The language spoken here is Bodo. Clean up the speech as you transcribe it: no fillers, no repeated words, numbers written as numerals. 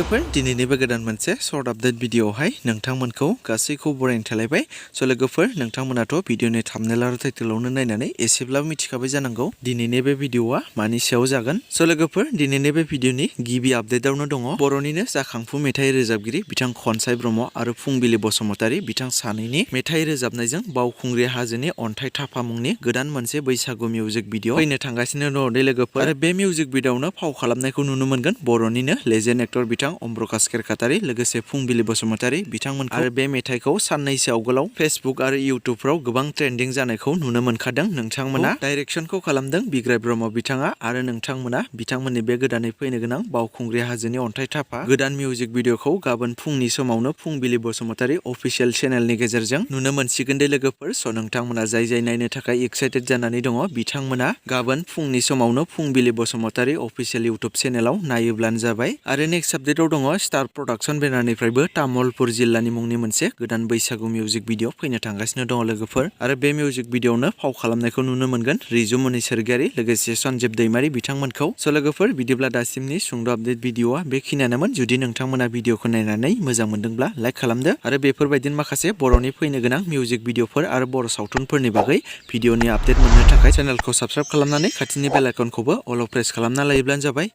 लोगोफोर दिनैनिबो गोदान मोनसे शर्ट आपडेट भिडिअआवहाय नोंथांमोनखौ गासैखौ बरायनो थालायबाय। स' लोगोफोर नोंथांमोनाथ' भिडिअनि थाम्बनेल आरो टाइटेलावनो नायनानै एसेब्लाबो मिथिखाबाय जानांगौ दिनैनि बे भिडिअआ मानि सायाव जागोन। स' लोगोफोर दिनैनि बे भिडिअनि गिबि आपडेटआवनो दङ बर'निनो जाखांफु मेथाइ रोजाबगिरि बिथां खनसाय ब्रह्म आरो फुंबिलि बसुमतारी बिथां सानैनि मेथाइ रोजाबनायजों बावखुंग्रि हाजोनि अन्थाइ थापा मुंनि गोदान मोनसे बैसागु मिउजिक भिडिअ फैनो थांगासिनो दङ दे लोगोफोर। आरो बे मिउजिक भिडिअआवनो फाव खालामनायखौ नुनो मोनगोन बर'निनो लेजेन्ड एक्टर बिथां अमप्रकाश लोगोसे फुंबिलि बसुमतारी बिथांमोनखौ। आरो बे मेथाइखौ साननैसो आवगोलाव फेसबुक आरो इउटुबफ्राव गोबां ट्रेन्डिं जानायखौ नुनो मोनखादों। नोंथांमोना डाइरेक्सनखौ खालामदों बिग्राय ब्रह्म बिथाङा आरो नोंथांमोना बिथांमोननि बे गोदानै फैनो गोनां बावखुंग्रि हाजोनि अन्थाइ थापा गोदान मिउजिक भिडिअखौ गाबोन फुंनि समावनो फुंबिलि बसुमतारी अफिसियेल चेनेलनि गेजेरजों नुनो मोनसिगोन दे लोगोफोर। स' नोंथांमोना जाय नायनो थाखाय एक्साइटेड जानानै दङ बिथांमोना गाबोन फुंनि समावनो फुंबिलि बसुमतारी अफिसियेल इउटुब चेनेलाव नायोब्लानो जाबाय। आरो नेक्स्ट आपडेटआव दङ स्टार प्रडाक्शन बेनारनिफ्रायबो तामुलपुर जिल्लानि मुंनि मोनसे गोदान बैसागु मिउजिक भिडिअ फैनो थांगासिनो दङ लोगोफोर। आरो बे मिउजिक भिडिअआवनो फाव खालामनायखौ नुनो मोनगोन रिजुमनि सोरगियारि लोगोसे सन्जीब दैमारि बिथांमोनखौ। स' लोगोफोर बिदिब्ला दासिमनि सुंद' आपडेट भिडिअआ बेखिनियानोमोन। जुदि नोंथांमोना भिडिअखौ नायनानै मोजां मोनदोंब्ला लाइक खालामदो आरो बेफोरबायदिनो माखासे बर'नि फैनो गोनां मिउजिक भिडिअफोर आरो बर' सावथुनफोरनि बागै भिडिअनि आपडेट मोननो थाखाय चेनेलखौ साबस्क्राइब खालामनानै खाथिनि बेल आइकनखौबो अल प्रेस खालामना लायोब्लानो जाबाय।